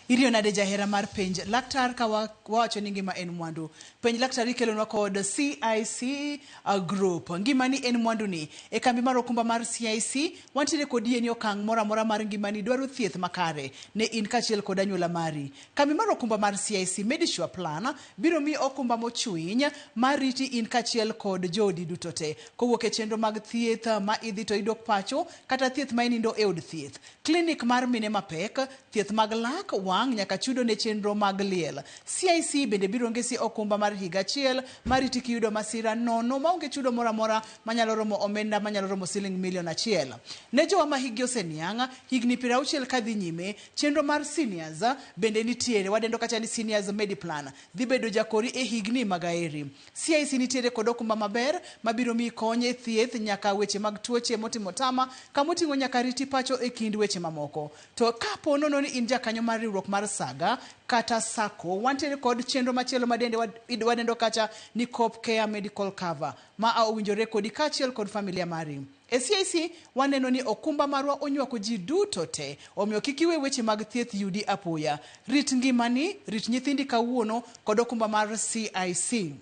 Iriyo nade jahera mar penj laktar ka wawacho ni ngima en mwandu. Penj laktar ikelonwa kod CIC Group. Ngimani en mwanduni. E kambi mar okumba mar CIC, wantiere kod yie ni okang' moro amora mar ngimani dwaro thieth makare ne in kaachiel kod anyuola mari. Kambi mar okumba mar CIC Medisure Plan biro miyi okumba mochwiny mar riti in kaachiel kod joodi duto te. Kowuok e chenro mag thieth ma idhi to idok pacho kata thieth ma inindo e od thieth. Klinik mar mine mapek, thieth mag lak, wang' nyaka chudo ne chenro mag liel. CIC bende biro ngesi okumba mar higa achiel mariti kiyudo masira nono maonge chudo moro amora manyalo romo omenda manyalo romo siling milion achiel. Ne jowa ma hikgi oseniang', higni 60 kadhi nyime, chenro mar seniors bende nitiere, wadendo kacha ni Seniors Mediplan dhi bedo jakori e higni mag aeri. CIC nitiere kod okumba maber mabiro miyi kony e thieth nyaka weche mag tuoche motimo tama kamoting'o nyaka riti pacho e kind weche mamoko. To ka po nono ni in jakanyo mar riwruok mar Saga kata Sacco, wantiere kod chenro machielo ma dende wadendo kacha ni Coop Care Medical Cover ma owinjore kodi kaachiel kod familia mari. E CIC waneno ni okumba marwa onywako ji duto te, omiyo kik iwe weche mag thieth yudi apoya. Rit ngimani, rit nyithindi kawuono kod okumba mar CIC.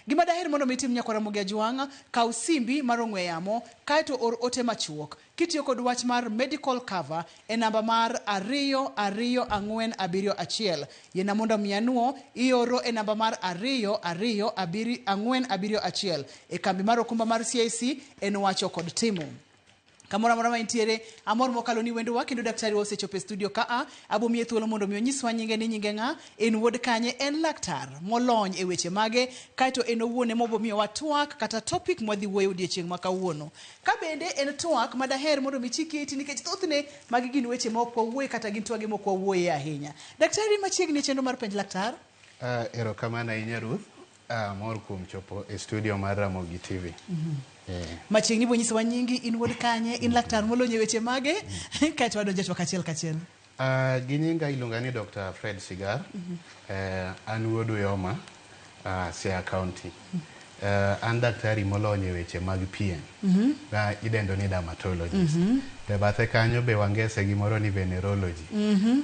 Gima daher mondo mi itim nyakwar Ramogi Ajwang', kaw simbi mar ong'we yamo kaeto or ote machuok kitiyo kod wach mar medical cover e namba mar 22471. Yiena mondo mi anuo, ioro e namba mar 22471 e kambi mar okumba mar CIC en wacho kod timo. Kamoro amora ma intiere, amor mokalo ni wendowa kendo daktari wa osechopo e studio ka a, abo miye thuolo mondo mi onyiswa nyinge ni nyinge ng'a, en wuod kanye, en laktar molony e weche mage, kaeto en owuon ema obo miyowa twak kata topic mwadhi wuoyo odiechieng' ma kawuono. Ka bende en twak ma daher mondo mi ichik iti nikech thothne magi gin weche ma ok wawuoye kata gin twage ma ok wawuoye ahinya. Daktari machiegni e chenro mar penj laktar. Erokamano ahinya Ruth. Amor kuom chopo e studio mar Ramogi TV. Machiegni ibo nyisowa nyingi, in wuod kanye, in laktar molony e weche mage, kaeto wadonjo e twak achiel kachiel. Gi nyinga iluonga ni Dr. Fred Sigar. An wuod Uyoma, Siaya County. An daktari molony e weche mag pien. Ma idendo ni dermatologist. To e bathe kanyo be wangese gimoro ni venerology.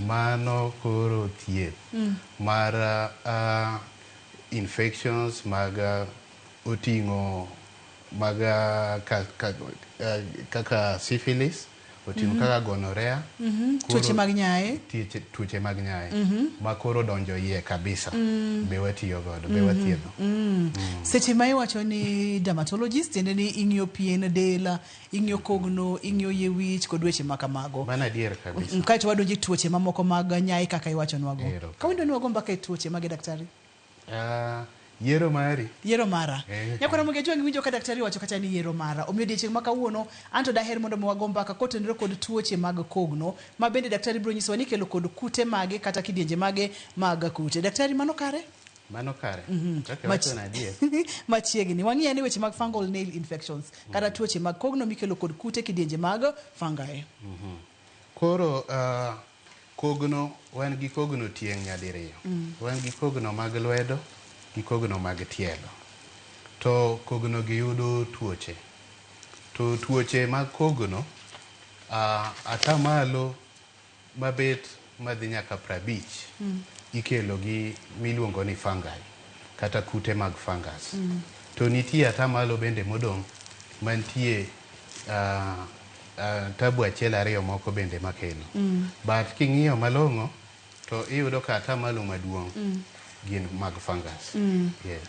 Mano koro thieth mar infections mag oting'o mag kaka syphilis, oting'o kaka gonorrhea. Tuoche mag nyaye. Tuoche mag nyaye. Ma koro donjo iye kabisa. Be watiyo godo, be wathiedho. Seche ma iwacho ni dermatologist, tiende ni ing'iyo pien del, ing'iyo kogno, ing'iyo yie wich kod weche ma kamago. Mano adier kabisa. Kaeto wadonjo e tuoche mamoko mag nyaye kaka iwachonwago. Kawuono ni wago mbaka e tuoche mage daktari? Yiero mari. Yiero mara. Nyakwar Ramogi Ajwang' iwinjo ka daktari owacho kacha ni yiero mara. Omiyo odiechieng' ma kawuono anto daher mondo mi wago mbaka kotenore kod tuoche mag kogno ma bende daktari biro nyisowa ni ikelo kod kute mage kata kidienje mage mag kute. Daktari mano kare? Mano kare. Kaka iwacho no adier. Machiegni. Wang'i ane weche mag fungal nail infections kata tuoche mag kogno mikelo kod kute kidienje mag fungi. Koro kogno, wan gi kogno tieng' nyadiriyo. Wan gi kogno mag lwedo gi kogno mag tielo. To kogno gi yudo tuoche. To tuoche mag kogno atamalo mabet madhi nyaka 50 ikelo gi miluongo ni fungi kata kute mag fungus. To nitie atamalo bende modong' mantie tabu achiel ariyo moko bende makelo. But king'iyo malong'o to iyudo ka atamalo maduong' gin mag fungus. Yes.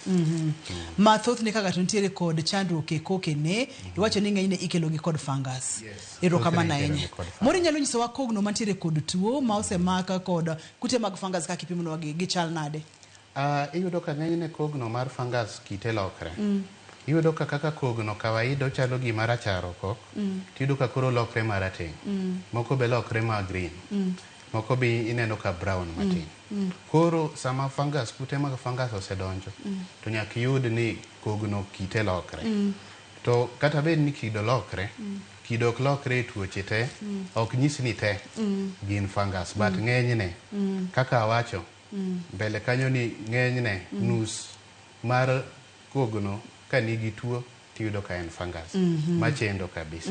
Ma thothne ka ng'ato nitiere kod chandruok e kokene, iwacho ni ng'enyne ikelo gi kod fungus. Yes. Erokamano Thothne ikelo ahinya. gi kod fungus. Moro inyalo nyisowa kogno mantiere kod tuo ma osemak kod kute mag fungus kaka ipimonwa gi, gichal nade? Iyudo ka ng'enyne kogno mar fungus kite lokre. Iyudo ka kaka kogno kawaida ochalo gima rachar okok, tiyudo ka koro olokre marateng'. Moko be lokre ma green. Moko be ineno ka brown matin. Koro sama fungus, kute mag fungus osedonjo, to nyaka iyud ni kogno kite lokre. To kata bed ni kido lokre, kido ok lokre e tuoche te, ok nyis ni te gin fungus, but ng'enyne, kaka awacho, mbele kanyo ni ng'enyne nus mar kogno ka nigi tuo Tiyudo ka en fungus machendo kabisa.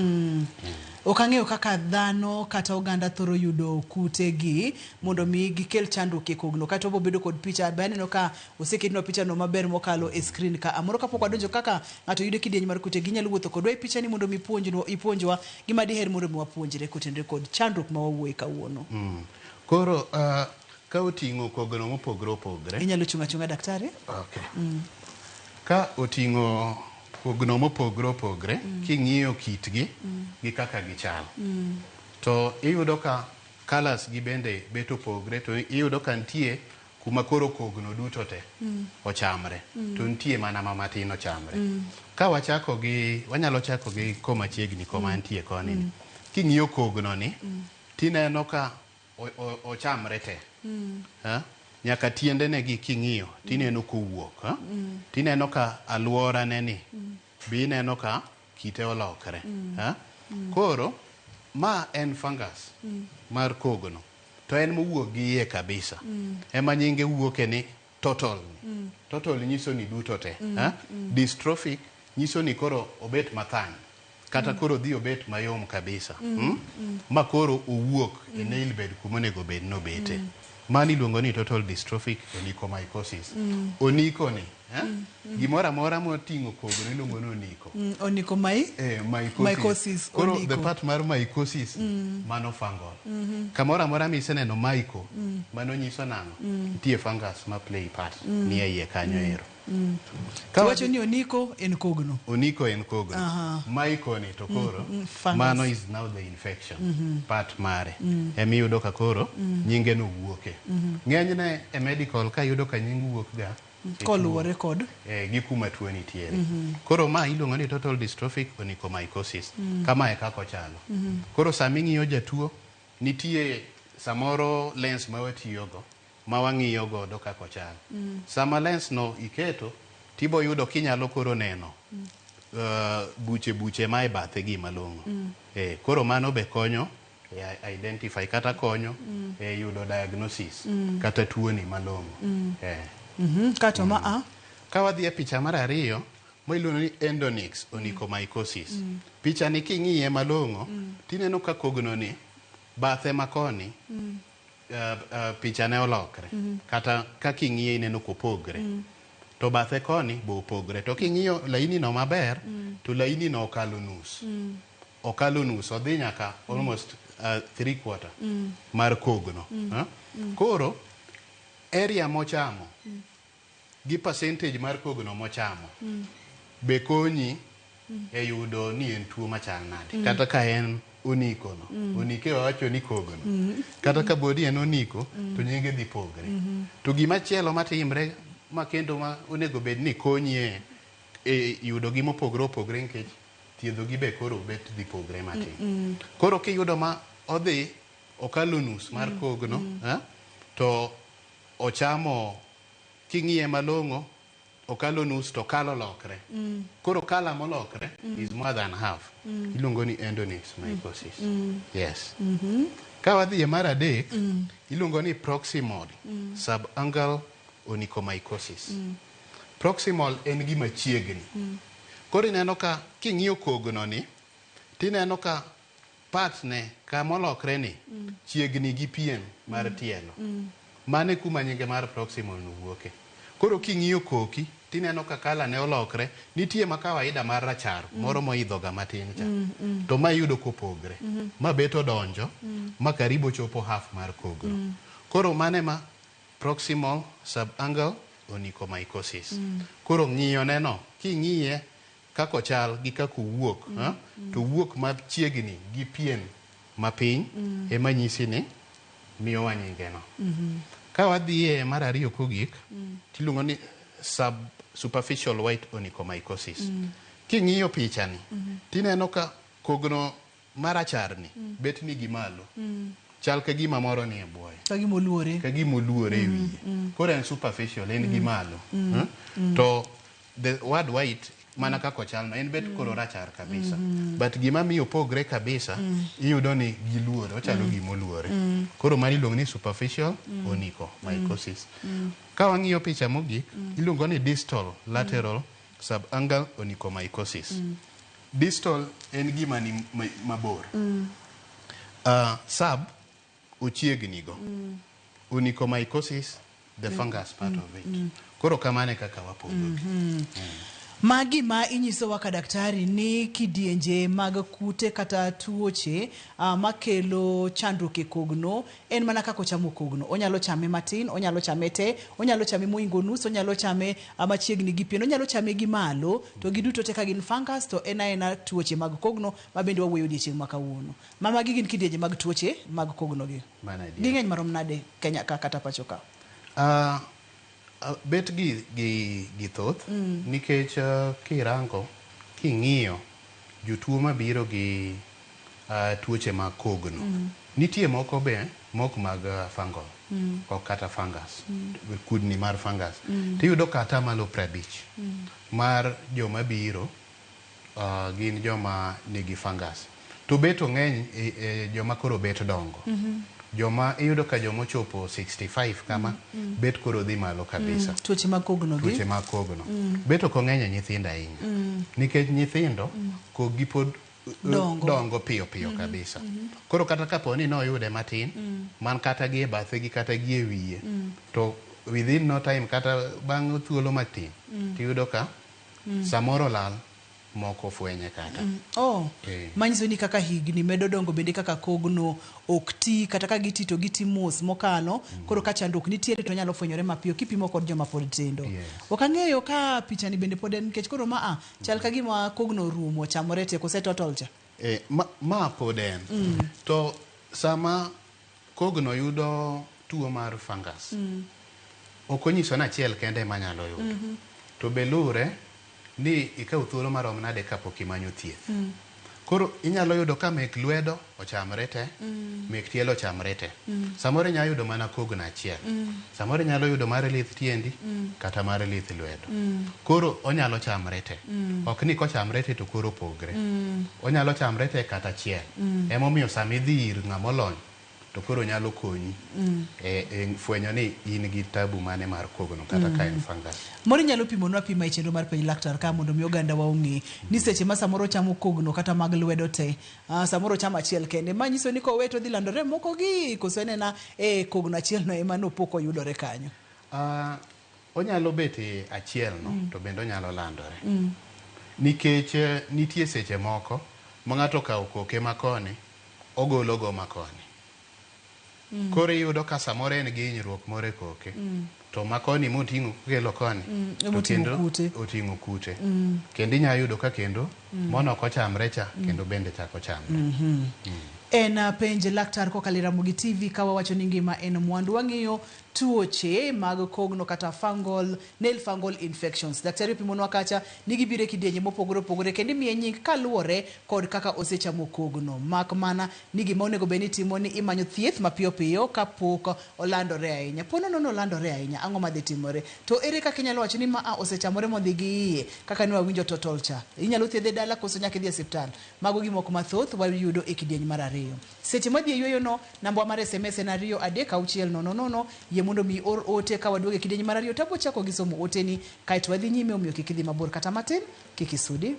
Ok ang'eyo kaka dhano kata oganda thoro yudo kute gi mondo mi gikel chandruok e kogno. Kata obo bedo kod picha, be aneno ka oseketnwa picha no maber mokalo e screen ka. Amoro kapok wadonjo kaka ng'ato yudo kidieny mar kute gi, inyalo wuotho kodwa e picha ni mondo mi ipuonjwa gima diher mondo mi wapuonjre kotenore kod chandruok ma wawuoye kawuono. Koro ka oting'o kogno mopogore opogore. Inyalo chung' achung'a daktari? Okay. Ka oting'o kogno mopogore opogore, king'iyo kitgi gi kaka gichal, to iyudo ka colours gi bende bet opogre, to iyudo ka nitie kuma koro kogno duto te ochamre, to nitie mana ma matin ochamre. Ka wachako gi, wanyalo chako gi koma chiegni koma nitie koni ni. King'iyo kogno ni, tineno ka ochamre te. Ha? Nyaka tiendene gi king'iyo, tineno kowuok. Ha? Tineno ka alworane ni, be ineno ka kite olokre. Ha? Koro, ma en fungus mar kogno. To en mowuok gi iye kabisa. Ema nyinge wuoke ni total. Total nyiso ni duto te. Ha? Dystrophic nyiso ni koro obet mathany. Kata koro dhi obet mayom kabisa. Ma koro owuok e nail bed kuma onego bed nobete. Mano iluongo ni total dystrophic onychomycosis. Onycho ni, eh? Gimoro amora moting'o kogno iluongo ni onycho. Onycho my? Mycosis. Mycosis, Koro onycho. the part mar mycosis, mano fungal. Kamoro amora miseneno myco, mano nyiso nang'o? Nitie fungus ma play part ni e iye kanyo ero. Ka Tiwacho ni onycho en kogno. Onycho en kogno. Myco ni to koro, fungus. Mano is now the infection part mare. Emiyudo ka koro nyinge no wuoke. Ng'enyne e medical ka yudo ka nying wuok ga e Koluwore kod gi kuma tuo nitiere. Koro ma iluongo ni total dystrophic onychomycosis. Kama e kaka ochalo. Koro sama ing'iyo jatuo, nitie samoro lens ma watiyogo ma wang'iyo godo kaka ochal. Sama lens no iketo, tibo yudo kinyalo koro neno buche buche ma e bathe gi malong'o. Koro mano be konyo e identify kata konyo e yudo diagnosis kata tuoni malong'o. Kato ma a? Ka wadhi e picha mar ariyo, ma iluongo ni endonyx onychomycosis. Picha ni king'iye malong'o, tineno ka kogno ni bathe makoni, picha ne olokre. Kata ka king'iye ineno kopogre. To bathe koni be opogre. To king'iyo laini no maber, to laini no okalo nus. Okalo nus, odhi nyaka almost 3/4 mar kogno. Koro, area mochamo, gi percentage mar kogno mochamo, be konyi e yudo ni en tuo machal nade. Kata ka en onycho no. Onycho wawacho ni kogno. Kata ka bodi en onycho, to nyinge dhi pogre. To gima chielo matimre, ma kendo ma onego bed ni konyi e yudo gi mopogre opogre nikech thiedho gi be koro bet dhi pogre matin. Koro kiyudo ma odhi okalo nus mar kogno, to ochamo king'iye malong'o okalo nus to kalo lokre. Koro kala molokre is more than half. Iluongo ni endonyx mycosis. Yes. Ka wadhi e mar adek, iluongo ni proximal subungual onychomycosis. Proximal en gima chiegni. Koro ineno ka king'iyo kogno ni, tineno ka part ne kamolokre ni chiegni gi pien mar tielo. Mano e kuma nyinge mar proximal no wuoke. Koro king'iyo koki, tineno ka kala ne olokre, nitie ma kawaida mar rachar, moro moidho ga matin cha. To ma iyudo kopogre. Ma bet odonjo, ma karibu chopo half mar kogno. Koro mano ema proximal subungual onychomycosis. Koro ng'iyo neno, king'iye kaka ochal gi kaka owuok, ha? To owuok machiegni gi pien mapiny, ema nyisi ni miyowa nyinge no. Ka wadhi e mar ariyo kogik, tiluongo ni sub superficial white onychomycosis. King'iyo picha ni, tineno ka kogno marachar ni bet ni gi malo. Chal ka gima moro ni e bwoye. Ka gima oluore. Ka gima oluore e wiye. Koro en superficial, en gi malo. To the word white mana kaka ochal no, en bet koro rachar kabisa. But gima miyo opogre kabisa, iyudo ni giluore, ochalo gima oluore. Koro mano iluongo ni superficial onychomycosis. Ka wang'iyo picha mogik, iluongo ni distal lateral Subungual onychomycosis. Distal en gima ni mabor. Sub ochiegni go. Onychomycosis, the fungus part of it. Koro kamano e kaka wapogo gi. Magi ma inyisowa ka daktari ni kidienje mag kute kata tuoche makelo chandruok e kogno en mana kaka ochamo kogno. Onyalo chame matin, onyalo chame te, onyalo chame moingo nus, onyalo chame machiegni gi pien, onyalo chame gi malo, to giduto te ka gin fungus to en aena tuoche mag kogno ma bende wawuoyo odiechieng' ma kawuono. Ma magi gin kidienje mag tuoche mag kogno gi. Mano adier. Ging'eny marom nade Kenya ka kata pacho ka? Bet gi thoth nikech kirango king'iyo jotuo mabiro gi tuoche mag kogno nitie moko be mok mag fungal ok kata fungus kudni mar fungus tiyudo ka atamalo 50 mar joma biro gin joma nigi fungus to bet ong'eny e joma koro bet dongo joma iyudo ka joma ochopo 65 kama bet koro dhi malo kabisa Tuoche mag kogno gi. Tuoche mag kogno bet ok ong'eny e nyithindo ahinya nikech nyithindo koggi pod Dongo. Dongo piyo piyo kabisa. Koro kata kapo ni noyude matin man kata gi e bathe gi kata gi e wiye to within no time kata bang' thuolo matin tiyudo ka samoro lal moko fwenye kata. Oh, Eh. Manyiso ni kaka higni medo dongo bende kaka kogno ok ti kata ka giti to giti mos mokalo koro ka chandruok nitiere to nyalo fwenyore mapiyo kipimo kod joma pod tindo. Yes. Ok ang'eyo ka pichani bende pod en nikech koro ma a chal ka gima kogno orumo chamore te kose total cha. Ma pod en to sama kogno yudo tuo mar fungus ok onyiso ni achiel kende ema nyalo yudo to be lure ni ikawo thuolo marom nade kapok imanyo thieth. Koro inyalo yudo ka mek lwedo ochamre te mek tielo ochamre te samoro inyalo yudo mana kogno achiel samoro inyalo yudo mar lith tiendi kata mar lith lwedo koro onyalo chamre te ok ni kochamre te to koro opogre onyalo chamre te kata achiel emomiyo sama idhi ir ng'ama olony to koro nyalo konyi e fwenyo ni in gi tabu mane mar kogno kata ka en fungus. Moro inyalo pimonwa pima e chenro mar Penj Laktar ka mondo mi oganda wa ong'e ni seche ma samoro chamo kogno kata mag lwedo te samoro chamo achiel kende ma nyiso ni kowe to dhi landore moko gi koso en ena e kogno achiel no ema nopok oyudore kanyo. Onyalo bet e achiel no to bende onyalo landore nikech nitie seche moko ma ng'ato okawo koke makoni ogolo go makoni koro iyudo ka samoro en gi hinyruok moro e koke to makoni moting'o kokelo koni ema to oting'o kendo kute. Oting'o kute kendo inyalo yudo ka kendo mono ok ochamre cha kendo bende chako chamre. En Penj Laktar kokalo e Ramogi TV ka wawacho ni ngima en mwandu. Wang'iyo tuoche mag kogno kata fungal, nail fungal infections. Daktari opimonwa kacha ni gibiro e kidienje mopogore opogore kendo imiye nying kaluwore kod kaka osechamo kogno. Mak mana ni gima onego bed ni itimo ni imanyo thieth mapiyo piyo kapok olandore ahinya. Po nono nolandore ahinya, ang'o madhi timore? To ere kaka inyalo wacho ni ma a osechamore modhi gi iye kaka ne wawinjo total cha? Inyalo thiedhe dala koso nyaka idhi e osiptal? Mago gimoko mathoth wayudo e kidieny mar ariyo. Seche madhi e yueyo no, namba mar SMS en 23600. Yie mondo mi or ote ka waduogo e kidieny mar ariyo tabo chako gi somo oteni kaeto wadhi nyime omiyo kik idhi mabor kata matin, kik isudi.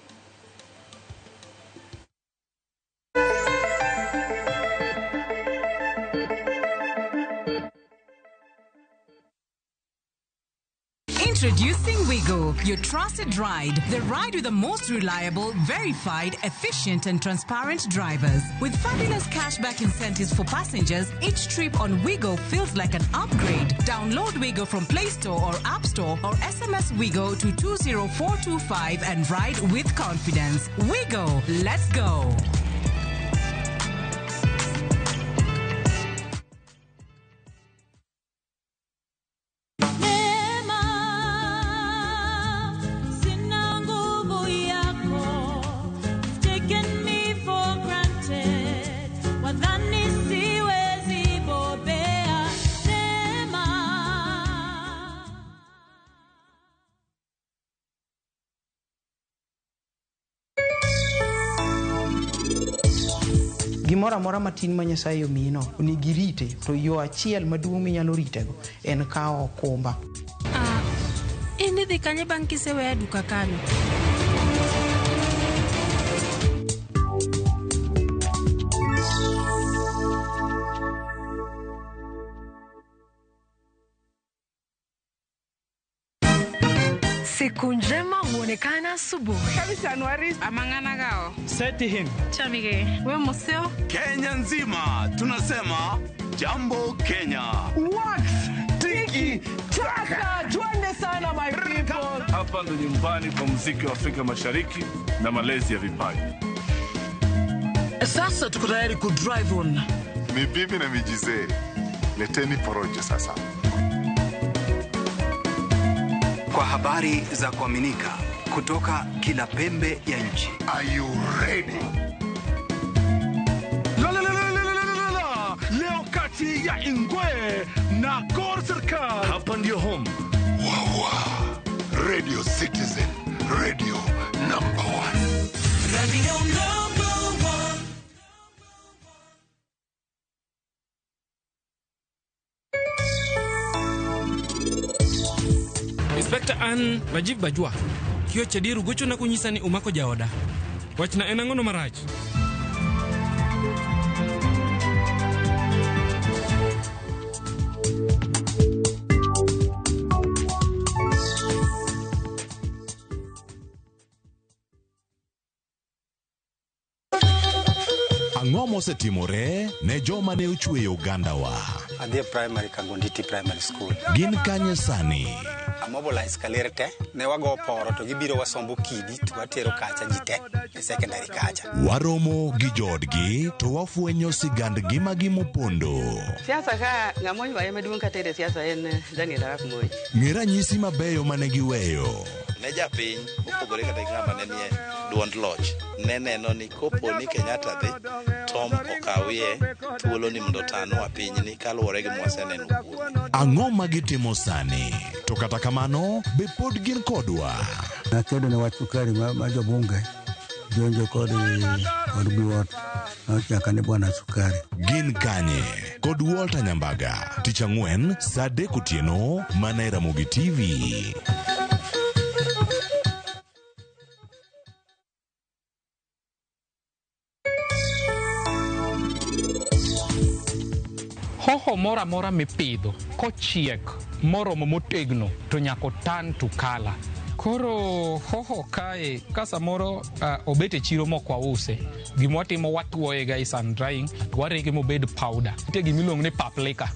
Introducing Wigo, your trusted ride. The ride with the most reliable, verified, efficient, and transparent drivers. With fabulous cashback incentives for passengers, each trip on Wigo feels like an upgrade. Download Wigo from Play Store or App Store or SMS Wigo to 20425 and ride with confidence. Wigo, let's go. Neema, sina nguvu yako. You've taken me for granted. Wadhani siwezi bobea. Neema. Gimoro amora matin ma Nyasaye omiyi no onego irite to yo achiel maduong' minyalo ritego en kawo okumba. En idhi kanye bang' kiseweya e duka kanyo? Siku njema huonekana asubuhi. Kenya nzima tunasema jambo Kenya. Wax tiki taka, twende sana my people. Hapa ndo nyumbani kwa muziki wa Afrika Mashariki na malezi ya vipaji. Sasa tuko tayari ku drive on. Ni bibi na mijizee, leteni porojo sasa. Kwa habari za kuaminika kutoka kila pembe ya nchi. Are you ready? La, la, la, la, la, la, la, la. Leo kati ya Ingwe na Gor Serikal. Hapa ndio home. Wawa, Radio Citizen, radio number one. Radio number one. Inspector an Rajiv Bajwa. Kio chadiru gocho na kunyisa ni umako jaoda. Wachna en ang'ono marach? Ang'o mosetimore ne joma ne ochweyo ogandawa? Adhi e primary Kangonditi Primary School. Gin kanye sani? Amobilize kaler te, ne wago poro to gibiro wasombo kidi to watero kacha ji te e secondary kacha. Waromo gi joodgi to wafwenyo sigand ngimagi mopondo. Siasa ka ng'ama oywaye maduong' katere siasa en Daniel Arap Moi. Ng'e ranyisi mabeyo mane giweyo. Ne japiny mopogore kata gi ng'ama ne nie duond loch ne neno ni kopo ni Kenyatta dhi Tom okawie thuolo ni mondo otanwa pinyni kaluwore gi mwaseneno kuome. Ang'o ma gitimo sani? To kata kamano, be pod gin kodwa? Nakedo ne wach sukari ma jobunge jonjo kod biwot nochaka ni bwana sukari. Gin kanye? Kod Walter Nyambaga, tich ang'wen saa 3 otieno mana e Ramogi TV. Hoho moro amora mipidho kochiek moromo motegno to nyaka otan to kala. Koro hoho kae ka samoro obet e chiro mok wause, gima watimo watuoye ga e sun drying to warege mobed powder. Nitie gima iluongo ni paprika.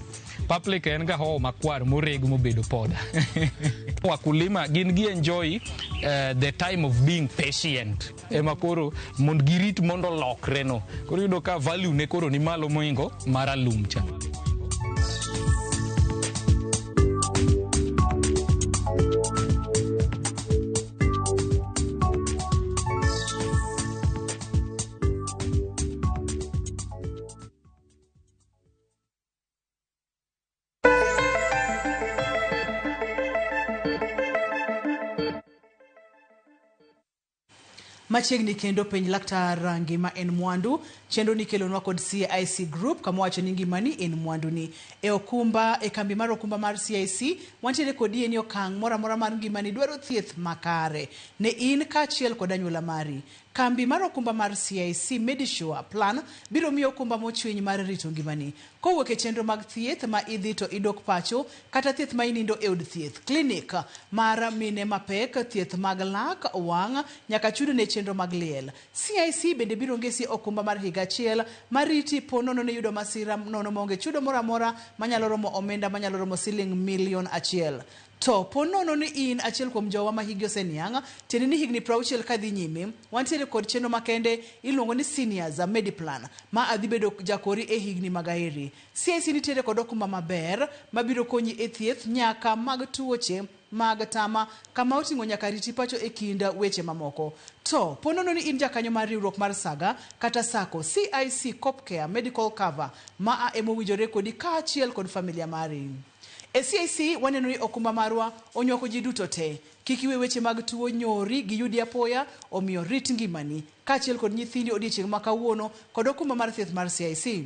Paprika en ga hoho makwar moreg mobedo powder. Wakulima gin gi enjoy the time of being patient. Ema koro mondo girit mondo olokre no. Koro iyudo ka value ne koro ni malo mohingo mar alum cha. Machiegni kendo penj laktar ngima en mwandu chenro ni kelonwa kod CIC Group kama wacho ni ngimani en mwandu ni e okumba e kambi mar okumba mar CIC wantiere kod yie ni okang' moro amora mar ngimani dwaro thieth makare ne in kaachiel kod anyuola mari. Kambi mar okumba mar CIC Medisure Plan biro miyo okumba mochwiny mar rito ngimani kowuok e chenro mag thieth ma idhi to idok pacho kata thieth ma inindo e od thieth, klinik mar mine mapek, thieth mag lak, wang' nyaka chudo ne chenro mag liel. CIC bende biro ngesi okumba mar higa achiel mariti po nono ne yudo masira nono maonge chudo moro amora manyalo romo omenda manyalo romo siling 1,000,000. To po nono ni in achiel kuom jowa ma higi oseniang', tiende ni higni 60 kadhi nyime, wantiere kod chenro makende iluongo ni Seniors Mediplan ma adhi bedo jakori e higni mag aheri. CIC nitiere kod okumba maber mabiro konyi e thieth nyaka mag tuoche mag tama kama oting'o nyaka riti pacho e kind weche mamoko. To po nono ni in jakanyo mar riwruok mar Saga kata Sacco, CIC Copcare Medical Cover ma a emowinjore kodi kaachiel kod familia mari. E CIC waneno ni okumba marwa onywako ji duto te. Kik iwe weche mag tuo nyori giyudi apoya, omiyo rit ngimani kaachiel kod nyithindi odiechieng' ma kawuono kod okumba mar thieth mar CIC.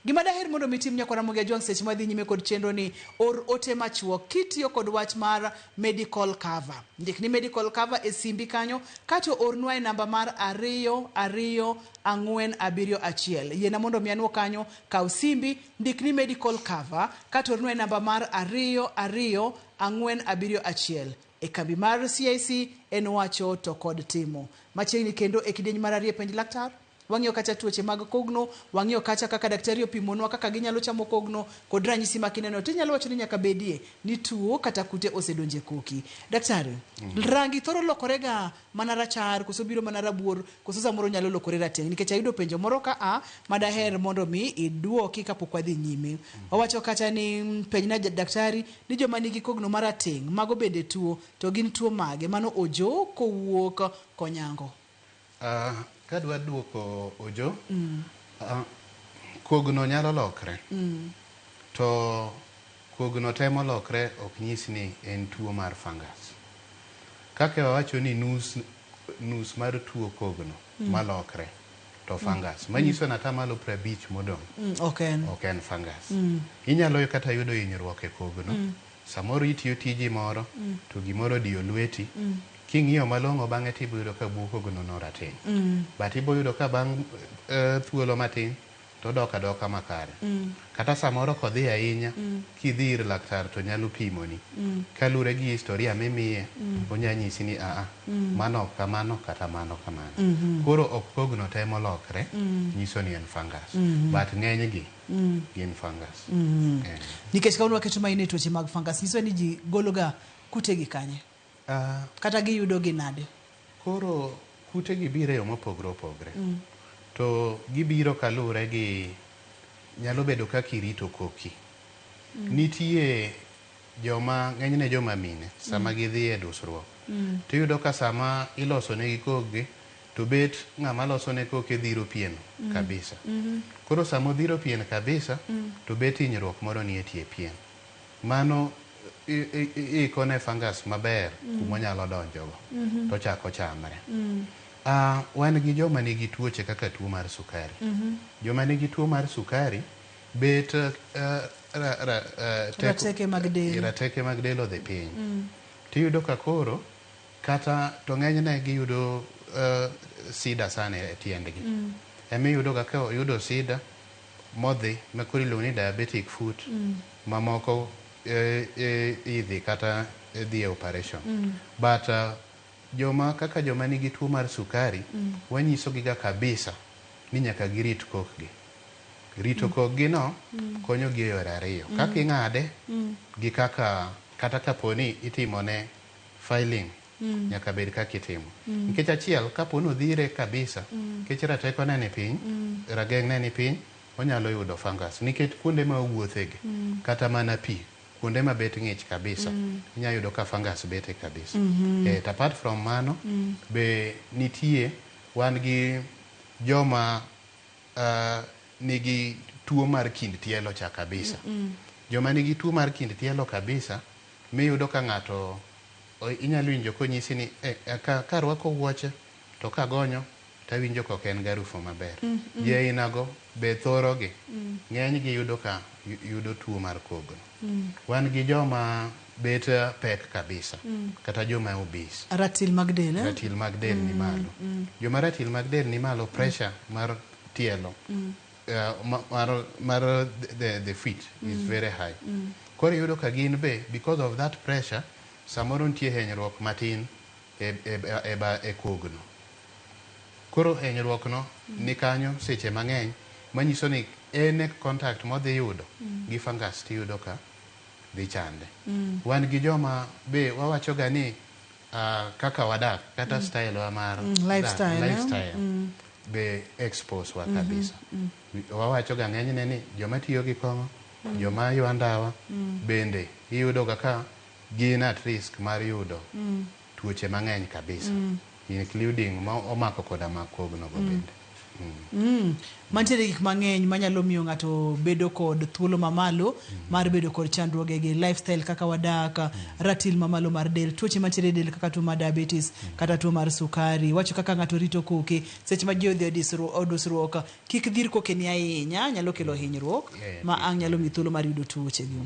Gima daher mondo mitim nyakwara Ramogi Ajwang' seche madhi nyime kod chenro ni or ote machuok kitiyo kod wach mar medical cover. Ndik ni medical cover e simbi kanyo kato ornwa e namba mar 2 2 4 7 1. Yiena mondo mi anwo kanyo, kaw simbi, ndik ni medical cover kato ornwa e namba mar 2 2 4 7 1. E kambi mar CIC en wacho to kod timo. Machiegni kendo e kidieny mar ariyo penj laktar. Wang'iyo kacha tuoche mag kogno, wang'iyo kacha kaka daktari opimonwa kaka ginyalo chamo kogno kod ranyisi ma kineno tinyalo wacho ni nyaka bedie ni tuo kata kute osedonje koki. Daktari, rangi thoro lokore ga mana rachar koso biro mana rabuor koso samoro nyalo lokore rateng' nikech ayudo penjo moro ka a madaher mondo mi iduoki kapok wadhi nyime. Owacho kacha ni penjna daktari ni joma nigi kogno marateng' mago bende tuo to gin tuo mage? Mano Ojo kowuok Konyango. Kadwa duoko Ojo, kogno nyalo lokre. To kogno temo lokre ok nyis ni en tuo mar fungus. Kaka wawacho ni nus mar tuo kogno malokre to fungus. Manyiso ni 50% modong' ok en fungus. Inyalo kata yudo hinyruok e kogno. Samoro itiyo tiji moro to gimoro odiyo lweti. King'iyo malong'o bang'e tibo yudo ka buo kogno no rateng'. But ibo yudo ka bang' thuolo matin to odok adoka makare. Kata samoro kodhi ahinya, kidhi ir laktar to nyalo pimoni. Kaluwore gi historia mimiye, onya nyisi ni aa, mano ok kamano kata mano kamano. Koro ok kogno te molokre, nyiso ni en fungus. But ng'enygi gin fungus. Nikech kawuono waketo maino e tuoche mag fungus, nyiso ni ji gologa kutegi kanye? Kata giyudo gi nade? Koro kutegi biro e yo mopogore opogore. To gibiro kaluwore gi nyalo bedo kaka irito koki. Nitie joma ng'enyne joma mine sama gidhi e dusruok. Tiyudo ka sama iloso negi kokgi to bet ng'ama loso ne koke dhiro pien kabisa. Koro sama odhiro pien kabisa to bet hinyruok moro nie tie pien. Mano ikone fungus maber kumonyalo donjogo to chako chamre. Wan gi joma nigi tuoche kaka tuo mar sukari. Joma nigi tuo mar sukari bet rateke mag del odhi piny. Tiyudo ka koro kata to ng'enyne giyudo sida sana e tiendgi. Emiyudo ka oyudo sida modhi ma koro iluongo ni diabetic foot mamoko idhi kata dhi e operation. But joma kaka joma nigi tuo mar sukari wanyiso giga kabisa ni nyaka girit kokgi. Rito kokgi no konyo gi e yore ariyo. Kaka ing'ade gi kaka kata kaponi itimone filing nyaka bed kaka itimo. Nikech achiel kaponi odhire kabisa nikech rateko ne ni piny, rageng' ne ni piny, onyalo yudo fungus nikech kuonde ma owuothegi kata mana pi kuonde ma bet ng'ich kabisa inyalo yudo ka fungus bete kabisa. To apart from mano be nitie wan gi joma nigi tuo mar kind tielo cha kabisa. Joma nigi tuo mar kind tielo kabisa miyudo ka ng'ato inyalo winjo konyisi ni karwako wuoche to kagonyo tawinjo ka ok en gi harufu maber. Ji ainago be thoro gi ng'eny gi yudo ka yudo tuo mar kogno. Wan gi joma bet pek kabisa kata joma obese. Ratil mag del, eh? Ratil mag del ni malo. Joma ratil mag del ni malo, pressure mar tielo mar the feet is very high. Koro iyudo ka gin be because of that pressure samoro nitie hinyruok matin e kogno. Koro hinyruok no ni kanyo seche mang'eny manyiso ni en contact modhi yudo gi fungus tiyudo ka dhi chande. Wan gi joma be wawacho ga ni kaka wadak kata style wa mar lifestyle, eh? Lifestyle be expose wa kabisa. Wawacho ga ng'enyne ni joma tiyo gi kong'o, joma ywa ndawa bende iyudo ga ka gin at risk mar yudo tuoche mang'eny kabisa, including ma omako koda mag kogno go bende. Mantiere gik mang'eny manyalo miyo ng'ato bedo kod thuolo mamalo mar bedo kod chandruoge gi lifestyle kaka wadak, ratil mamalo mar del, tuoche mantiere e del kaka tuo mar diabetes kata tuo mar sukari. Wacho kaka ng'ato rito koke seche ma ji odhi e odusruok, kik dhir kokeni ahinya, nyalo kelo hinyruok ma ang' nyalo miyi thuolo mar yudo tuoche gi.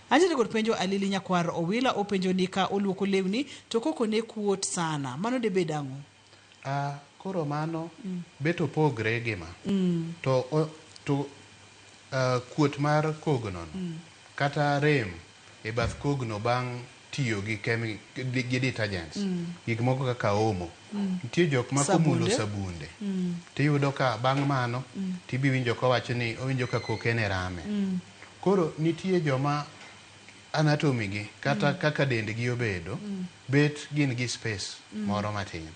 Antiere kod penjo Alili Nyakwar Owila openjo ni ka oluoko lewni to koko ne kuot sana, mano debed ang'o? Koro mano bet opogre gi ma. To kuot mar kogno no, kata rem e bath kogno bang' tiyo gi gi detergents, gik moko kaka Omo. Nitie jok ma komulo sabunde, tiyudo ka bang' mano tibiwinjo kowacho ni owinjo ka koke ne rame. Koro nitie joma anatomy gi kata kaka dendgi obedo, bet gin gi space moro matin.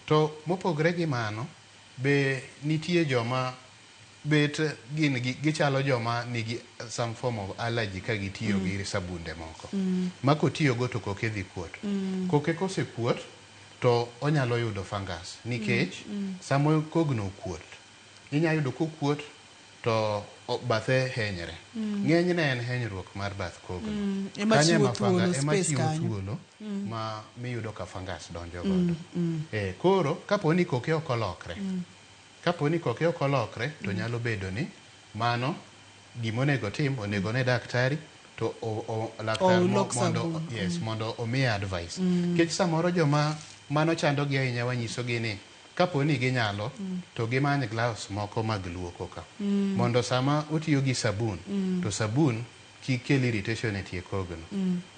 To mopogre gi mano, be nitie joma bet gin gi gichalo joma nigi some form of allergy ka gitiyo gi sabunde moko. Ma kotiyogo to koke dhi kuot. Koke kosekuot to onyalo yudo fungus nikech sama kogno okuot, inya yudo kokuot to bathe henyre. Ng'enyne en henyruok mar bath kogno. Ema Kanyo chiwo ema thuolo, ema space chiwo kanyo. thuolo ma miyudo ka fungus donjo godo. Koro kapo ni koke ok olokre, kapo ni koke ok olokre to nyalo bedo ni mano gimonego tim, onego ne daktari to laktar Olok mondo sabun. Yes, mondo omiye advice. Nikech samoro joma mano chandogi ahinya wanyisogi ni kapo ni ginyalo to gimany gloves moko mag luoko ka. Mondo sama otiyo gi sabun, to sabun kik kel irritation e tie kogno.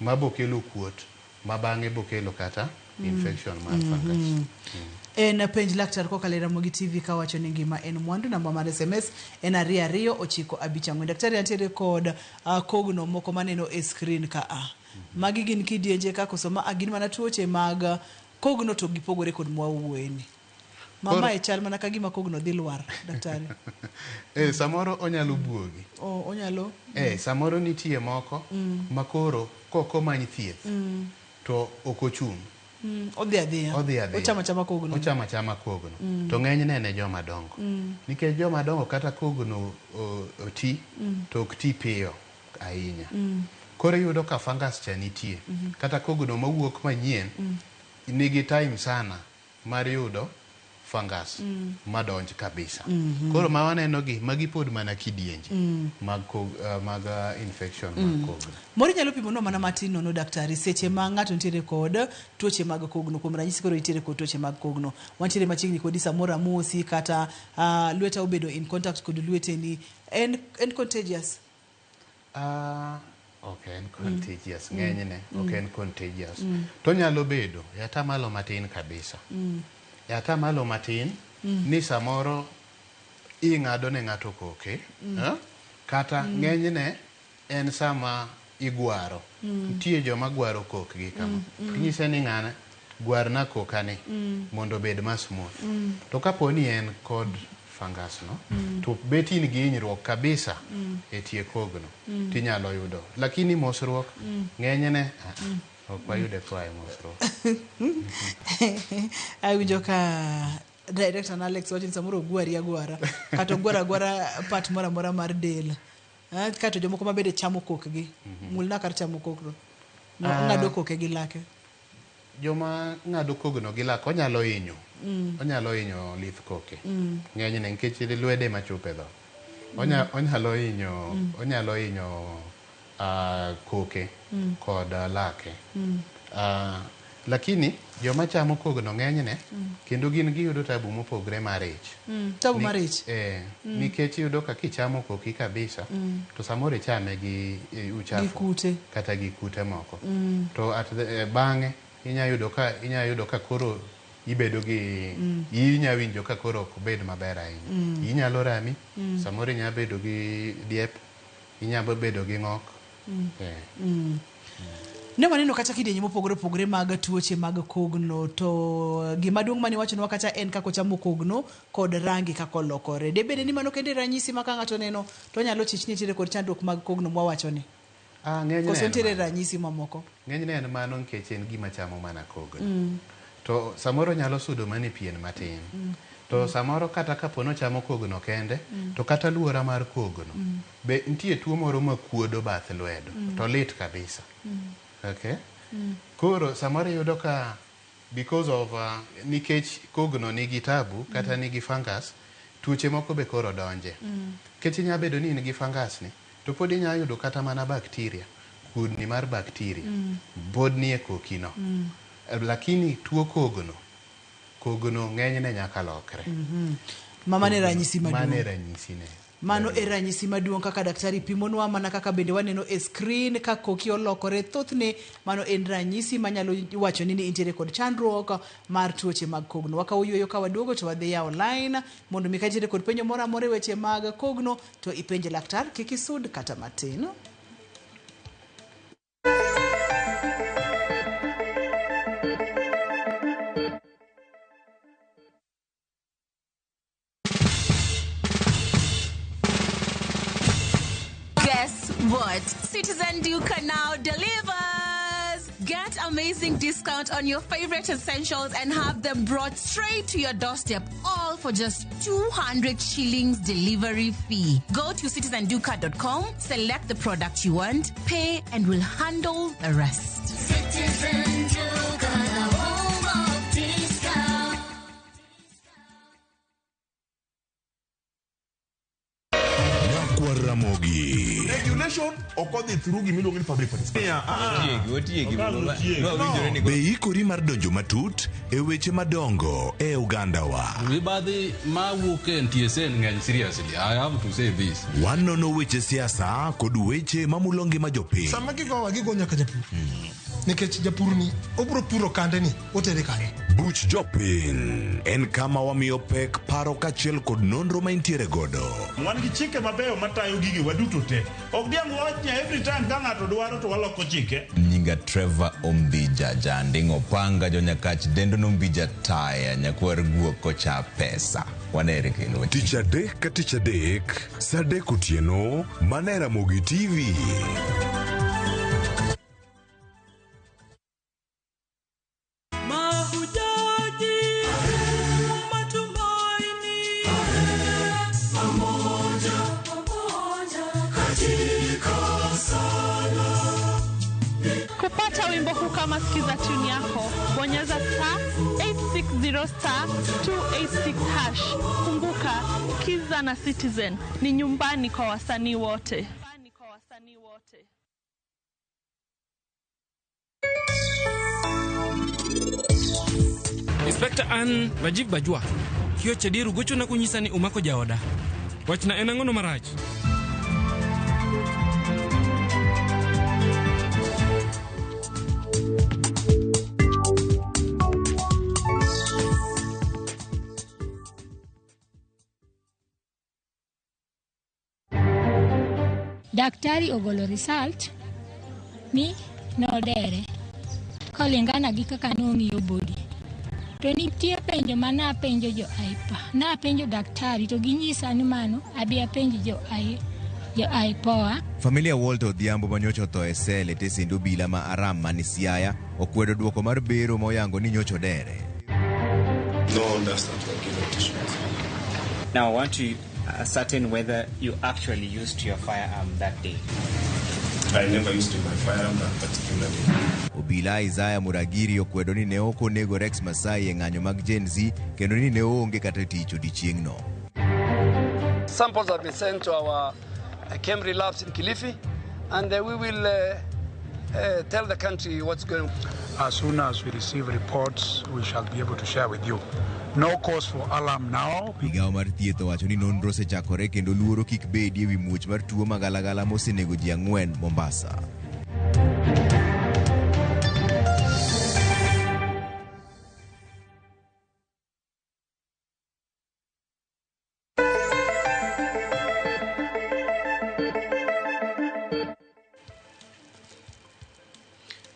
Ma bokelo kuot, ma bang'e bokelo kata infection mar fungus. En penj laktar kokalo e Ramogi TV kawacho ni ngima en mwandu. Namba mar SMS en 22954. Daktari antiere kod kogno moko maneno e screen ka a. Magi gin kidienje ka koso ma gin mana tuoche mag kogno to gipogore kod mwawuoyeni. Mama e chal mana ka gima kogno dhi lwar, daktari. Samoro onyalo buogi. Onyalo. Samoro nitie moko ma koro kokomany thieth to ok ochung'. Odhi adhiya. Odhi adhiya. Ochamo achama kogno. Ochamo achama kogno. To ng'enyne ne joma dongo. Nikech joma dongo kata kogno oti to ok ti piyo ahinya. Koro iyudo ka fungus cha nitie. Kata kogno mawuok manyien nigi time sana mar yudo fungus madonj kabisa. Koro ma waneno gi magi pod mana kidienje mag infection mag kogno. Moro inyalo pimonwa mana matin nono daktari seche ma ng'ato nitiere kod tuoche mag kogno, kuom ranyisi koro nitiere kod tuoche mag kogno, wantiere machiegni kodi samoro amosi kata lweta obedo in contact kod lweteni, en contagious? Ok en contagious, ng'enyne ok en contagious. To nyalo bedo e atamalo matin kabisa. E atamalo matin ni samoro ing'ado ne ng'ato koke, kata ng'enyne en sama igwaro. Nitie joma gwaro kokgi kama. Inyise ni ng'ane gwarna kokani mondo obed ma smooth. To kapo ni en kod fungus no, to bet in gi hinyruok kabisa e tie kogno, tinyalo yudo. Lakini mosruok ng'enyne ok wayude koa e mosruok. Awinjo ka director na Alex wacho ni samoro ogwari agwara kata ogwaro agwara part moro amora mar del. Kato jomoko ma bende chamo kokgi. Mulna kar chamo kokno. Ng'ado koke gi lake. Joma ng'ado kogno gi lak onyalo hinyo. Onyalo hinyo lith koke. Ng'enyne nikech lwede ema chopo e dhok. Onyalo hinyo onyalo hinyo koke kod lake. Lakini joma chamo kogno ng'enyne kendo gin giyudo tabu mopogre mar ich. Tabu mar ich? Nikech iyudo ka kichamo koki kabisa to samoro ichame gi uchafu gi kute kata gi kute moko. To at the, bang'e inya yudo ka koro ibedo gi inya winjo ka koro ok obed maber ahinya. Inyalo rami, samoro inya bedo gi diep, inya bedo gi ng'ok. Ne waneno kata kidienje mopogore opogore mag tuoche mag kogno, to gima duong' mane iwachonwa kata en kaka ochamo kogno kod rangi kaka olokore. Debede ni mano kende ranyisi ma ka ng'ato oneno to onyalo chich ni nitiere kod chandruok mag kogno mwawachoni? Ng'enyne Koso en nitiere mano. ranyisi mamoko? Ng'enyne en mano nikech en gima chamo mana kogno. To samoro nyalo sudo mana e pien matin. To samoro kata kapo nochamo kogno kende, to kata luora mar kogno, be nitie tuo moro makuodo bath lwedo, to lit kabisa. Okay? Koro samoro iyudo ka because of nikech kogno nigi tabu kata nigi fungus, tuoche moko be koro donje. Nikech inya bedo ni in gi fungus ni, to pod inya yudo kata mana bacteria, kudni mar bacteria, pod nie koki no. Lakini tuo kogno, kogno ng'enyne nyaka lokre. Mama ne ranyisi maduong'. Mano e ranyisi ne. Mano e ranyisi maduong' kaka daktari pimonwa mana kaka bende waneno e screen ka koki olokore thothne mano en ranyisi manyalo wacho ni intiere kod chandruok mar tuoche mag kogno. Wakawo yueyo ka waduogo to wadhi yawo line mondo mi ka intiere kod penjo moro amora e weche mag kogno to ipenj laktar kik isud kata matin. Guess what? Citizen Duka now delivers! Get amazing discount on your favorite essentials and have them brought straight to your doorstep, all for just 200 shillings delivery fee. Go to citizenduka.com, select the product you want, pay, and we'll handle the rest. Citizen Duka, the home of discount. Ramogi. Regulation ok odhi through gimiluongo ni public participation. Be ikori mar donjo matut e weche madongo e oganda wa. Mibadhi mawuok e NTSA ng'eny seriously. I have to say this. Wanono weche siasa kod weche mamulo ngima jopiny. Sama gigowa gigo nyaka japur. Nikech japur ni obro puro kande ni otere kanye. Buch jopiny en kama wamiyo pek paro kaachiel kod nonro ma intiere godo. Wan gi chike mabeyo matayo gigi waduto te. Ok diang' wach ni every time ka ng'ato dwaro to waloko chike. Nyinga Trevor Ombija Janding'o Panga jonyakach dendo nombija taya nyakwar guok kocha pesa. Wanere kendo. Tich adek ka tich adek, saa adek otieno, mana e Ramogi TV. Mahujaji matumaini pamoja pamoja katika sala. Kupata wimbo huu kama sikiza tune yako, bonyeza star 860 star 286 hash. Kumbuka, Kiza na Citizen ni nyumbani kwa wasanii wote. Inspector an Rajiv Bajwa. Kio chadiru gochona kunyisa ni umako jaoda. Wachna en ang'ono marach? Daktari ogolo result ni nodere kolingana gi kaka nong'iyo body. To nitie penjo ma napenjo jo IPOA. Napenjo daktari to ginyisa ni mano abi apenj jo IPOA. Familia Walter Odhiambo manyocha otho e sel e tesend obila ma Aram mani Siaya okwedo duoko mar bero moyango ni nyocha odere. No understand what given to shoot. Now I want to ascertain whether you actually used your firearm that day. I never used my firearm that particular day. Obila Isaiah Muragiri okwedo ni ne ok onego Rex Masai e ng'anyo mag Gen Z kendo ni ne oonge kata tich odiechieng'no. Samples have been sent to our Kemri labs in Kilifi, and we will tell the country what's going on. As soon as we receive reports, we shall be able to share with you. No cause for alarm now. Migawo mar thieth owacho ni nonro osechakore kendo luoro kik bedi ewi muoch mar tuo magalagala mosenego ji 4 Mombasa.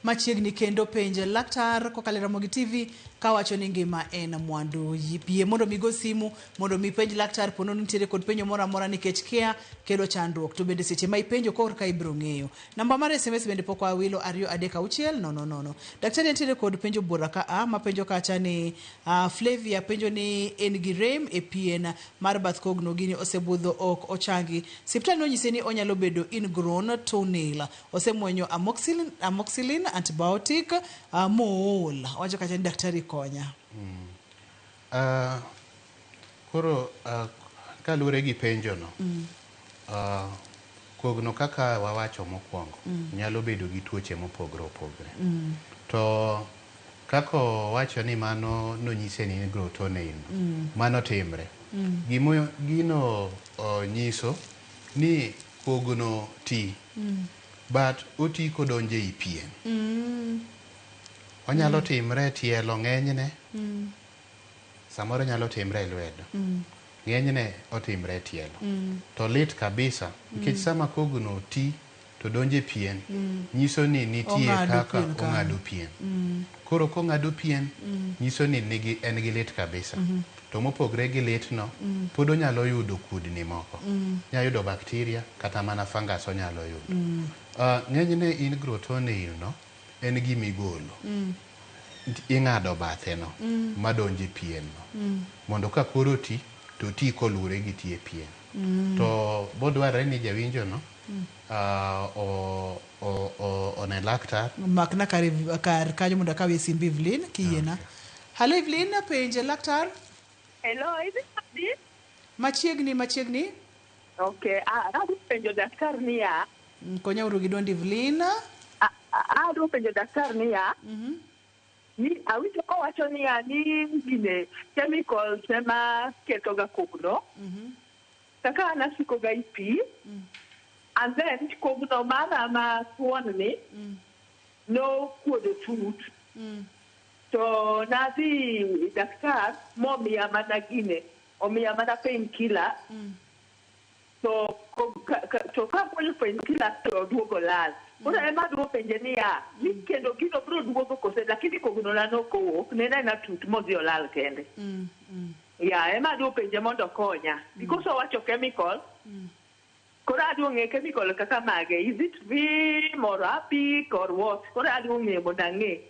Machiegni kendo penj laktar kokalo e Ramogi TV kawacho ni ngima en mwandu. Yie mondo mi go simu mondo mi penj laktar pono nitiere kod penjo moro amora nikech kia kelo chandruok. To bende seche ma ipenjo korka ibiro ng'eyo. Namba mar SMS bende pok wawilo 236 0 0. Daktari nitiere kod penjo buora ka a mapenjo kacha ni Flavia penjo ni en gi rem e pien mar bath kogno gini osebudho ok ochangi. Siptal nonyise ni onyalo bedo ingrown toenail. Osemuonyo amoxicillin antibiotic mool. Owacho kacha ni daktari konya. Koro kaluwore gi penjo no, kogno kaka wawacho mokwongo, nyalo bedo gi tuoche mopogore opogore. To kaka owacho ni mano nonyise ni ingrown toenail, mano timre. Gino nyiso ni kogno ti, but oti kodonjo ei pien. Onyalo timre e tielo ng'enyne, samoro nyalo timre e lwedo. Ng'enyne otimre e tielo. To lit kabisa nikech sama kogno ti to donjo e pien, nyiso ni nitie kaka ong'ado pien. Koro kong'ado pien, nyiso ni nigi en gi lit kabisa. To mopogre gi litno, pod onyalo yudo kudni moko. Onyalo yudo bacteria kata mana fungus onyalo yudo. Ng'enyne ingrown toenail no en gimigolo. Ing'ado bathe no madonjo e pien no. Mondo ka koro ti, to ti koluwore gi ti e pien. To bodwarre ni jawinjo no one laktar. Makna kar kanyo mondo akawie simb Evelyn kiyiena. Hello Evelyn, penje laktar. Hello, is it Abdi? Machiegni, machiegni. Okay, adwa penjo daktar niya. Konya uru gi duond Evelyn. Adwa penjo daktar niya. Ni awinjo kowacho niya ni gine chemicals ema ketho ga kogno. Kaka an asiko ga i pi. And then kogno mara ma thuon ni nokuodo tut. To nadhi daktar momiya mana gine, omiya mana painkiller. To to kamuonyo painkiller to duogo lal. Koro ema adwa penje niya, ni kendo gino biro duogo kose, lakini kogno na nokowuok, ne en aena tut modhi olal kende. Ya, ema adwa penje mondo okonya. Because owacho chemical, koro adwa ng'eyo chemical kaka mage. Is it Vim or Apic or what? Koro adwa ng'eyo mondo ang'e.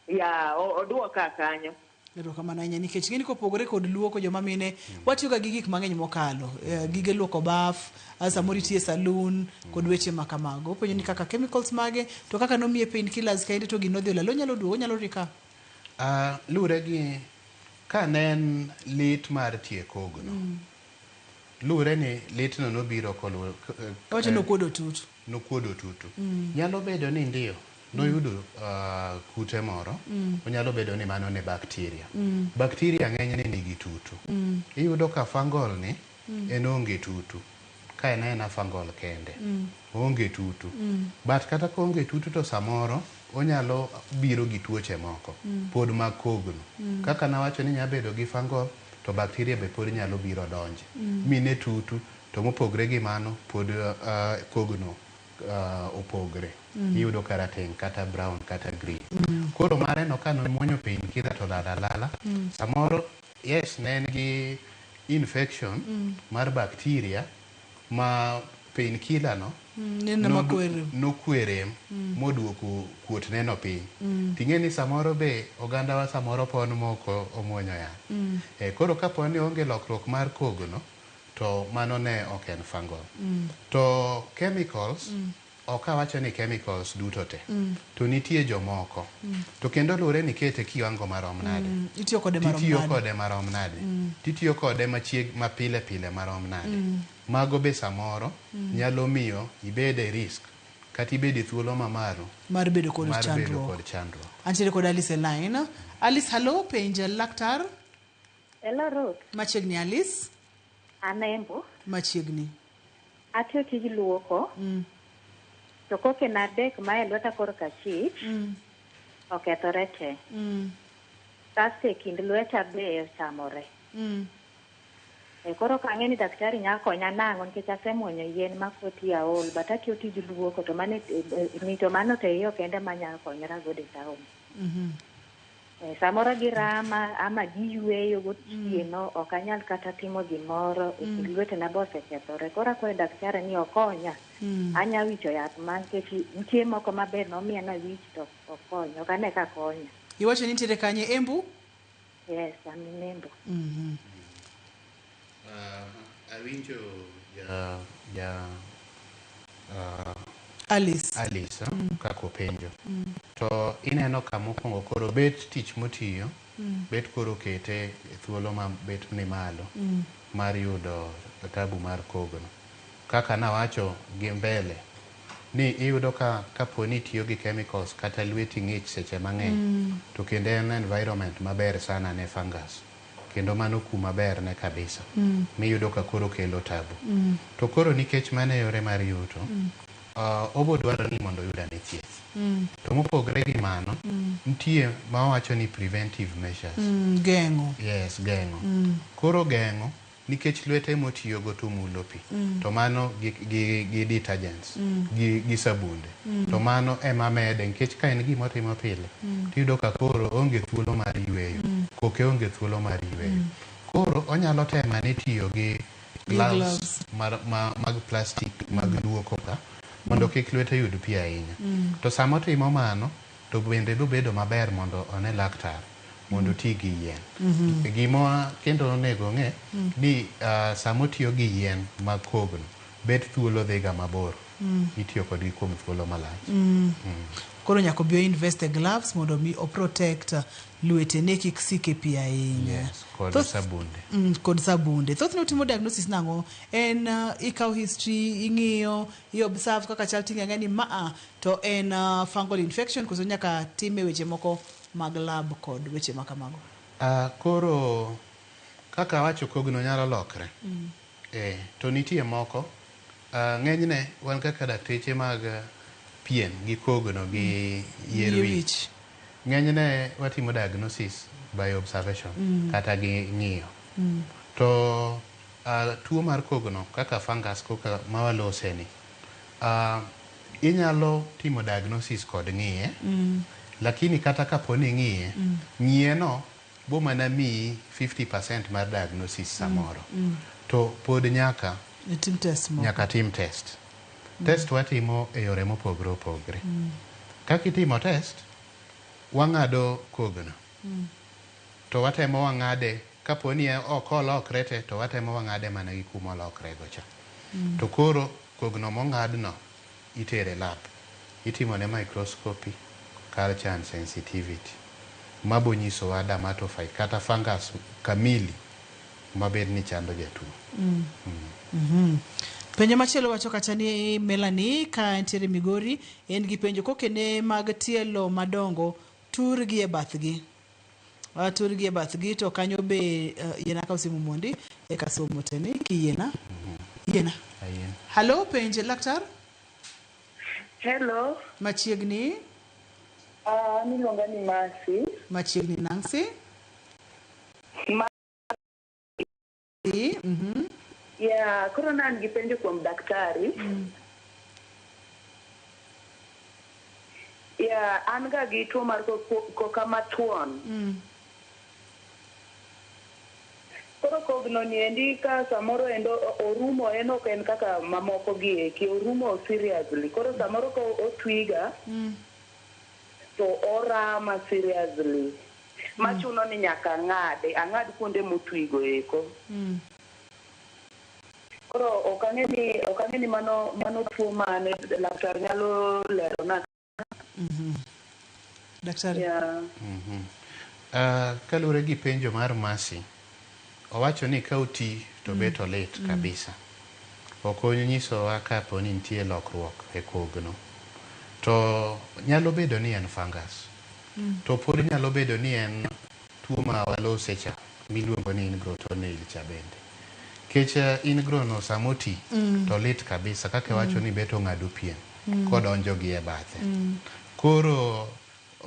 Ya, oduoka kanyo. Erokamano ahinya nikech ng'eni kopogore kod luoko joma mine watiyo ga gi gik mang'eny mokalo gige luoko baf, samoro itiye saloon kod weche ma kamago. Openjo ni kaka chemicals mage to kaka nomiye painkillers kende to gino odhi olal onyalo duogo onyalo recur. Luwre gi ka ne en lit mar tie kogno. Luwre ni litno nobiro koluwore Owacho ni okuodo tutu. Nokuodo tutu. Nyalo bedo ni ndio noyudo kute moro, onyalo bedo ni mano ne bacteria. Bacteria ng'enyne nigi tutu. Iyudo ka fungal ni en onge tutu. Ka en aena fungal kende, oonge tutu. But kata ka onge tutu to samoro onyalo biro gi tuoche moko pod mag kogno. Kaka nawacho ni nyalo bedo gi fungal to bacteria be pod nyalo biro donje. Mine tutu to mopogre gi mano pod kogno opogre. Iyudo ka rateng' kata brown kata green. Koro mare no ka nomuonyo painkiller to lal alala, samoro yes ne en gi infection mar bacteria ma painkiller no Neno makwere. Nokwere moduoko kuot neno piny. Ting'e ni samoro be ogandawa samoro pon moko omuonyo yath. Koro kapo ni onge lokruok mar kogno to mano ne ok en fungal. To chemicals, ok awacho ni chemicals duto te. To nitie jomoko. To kendo luwre ni kete kiwango marom nade. Itiyo kode marom Titiyo nade. kode marom nade. Titiyo kode machieg mapile pile marom nade. Mago be samoro nyalo miyo ibed e risk kata ibed e thuolo mamalo mar bedo kod mar bedo chandruok. Kod chandruok. Antiere kod Alice e line. Alice, hello, penj laktar. Hello Ruth. Machiegni Alice. An Embu. Machiegni. Atiyo tij luoko. To kokena adek ma e lweta korka achich okethore te. Kasto e kind lweta be ochamore. E, koro ok ang'e ni daktari nyalo konya nang'o nikech asemuonyo yien ma koti aol but atiyo tij luoko to mano ni to mano to e yo kende manyalo konyora godo e town. E, samoro girama ama giyweyo gotieno ok anyal kata timo gimoro lwetena be osekethore koro akwayo daktari ni okonya anya wicho yath ma nikech nitie moko maber nomiya nawich to ok konya ok ane ka konya. Iwacho ni nitiere kanye Embu? Yes, an Embu. Awinjo ja Alice. Alice kaka openjo. To ineno ka mokwongo koro bet tich motiyo bet koro kete e thuolo ma bet ni malo mar yudo tabu mar kogno. Kaka nawacho gi mbele ni iyudo ka kapo ni itiyo gi chemicals kata lweti ng'ich seche mang'eny to kendo en environment maber sana ne fungus kendo mano kuma ber ne kabisa miyudo ka koro kelo tabu. To koro nikech mano e yore mar yuto obo dwaro ni mondo oyud ane thieth. To mopogre gi mano nitie ma wawacho ni preventive measures. Geng'o. Yes, geng'o. Koro geng'o nikech lwete motiyogo to mulo pi to mano gi detergents gi sabunde to mano ema mede nikech ka en gima otimo pile tiyudo ka koro onge thuolo mar yweyo koke onge thuolo mar yweyo. Koro onyalo temo ane tiyo gi gloves mag plastic mag luoko ka mondo kik lwete yud pi ahinya. To sama otimo mano to bende dobedo maber mondo one laktar mondo oti gi yien. Gima kendo onego ong'e ni sama otiyo gi yien mag kogno bet thuolo dhiga mabor. Itiyo kodgi kuom thuolo malach. Koro nyaka obi invest e gloves mondo mi o protect lwetene kik sik e pi ahinya. Yes, kod sabunde. Kod sabunde. Thothne utimo diagnosis nang'o? En ikawo history, ing'iyo, i observe kaka chal ting'e ni maa to en fungal infection koso nyaka time weche moko mag lab kod weche ma kamago. Koro kaka awacho kogno nyalo lokre. To nitie moko ng'enyne wan kaka dakteche mag pien gi kogno gi yier wich. Ng'enyne watimo diagnosis by observation kata gi ng'iyo. To tuo mar kogno kaka fungus kaka mawalose ni inyalo timo diagnosis kod ng'iye. Lakini kata kapo ni ng'iye, ng'iye no bo mana miyi 50% mar diagnosis samoro. To pod nyaka tim test moko. Nyaka tim test. Test watimo e yore mopogore opogore. Kaka itimo test, wang'ado kogno. To watemo wang'ade kapo ni ok olokre te to watemo wang'ade mana gi kuma olokre go cha. To koro kogno mong'adno itere lab. Itimone microscopy, culture and sensitivity. Mabo nyisowa dermatophyte kata fungus kamili mabed ni chando jatuo. Penjo machielo wacho kacha ni Melanie ka entiere Migori en gi penjo kokene mag tielo madongo tur gi e bathgi. Tur gi e bathgi to kanyo be yiena ka simu mondi eka somo tene kiyiena. Yiena. Hello penje laktar? Hello. Machiegni? Niluonga ni Mercy. Machiegni Nancy? Yeah, koro ne an gi penjo kuom daktari. Yeah, an ga gi tuo mar koka mathuon. Koro kogno ni endi ka samoro endo orumo en ok en kaka mamoko gi eki, orumo seriously. Koro samoro ka otwiga to orama seriously. Machuno ni nyaka ang'ade, ang'ad kuonde motwigo eko. Koro ok ang'e ni mano tuo mane, laktar nyalo lerona. Daktari. Yeah. Kaluwore gi penjo mar Mercy, owacho ni ka oti to bet olit kabisa. Ok onyisowa kapo ni nitie lokruok e kogno. To nyalo bedo ni en fungus. To pod nyalo bedo ni en tuo ma walose cha miluongo ni ingrown toenail cha bende. Kech ingrown no sama oti to lit kabisa kaka iwacho ni bet ong'ado pien kodonjo gi e bathe. Koro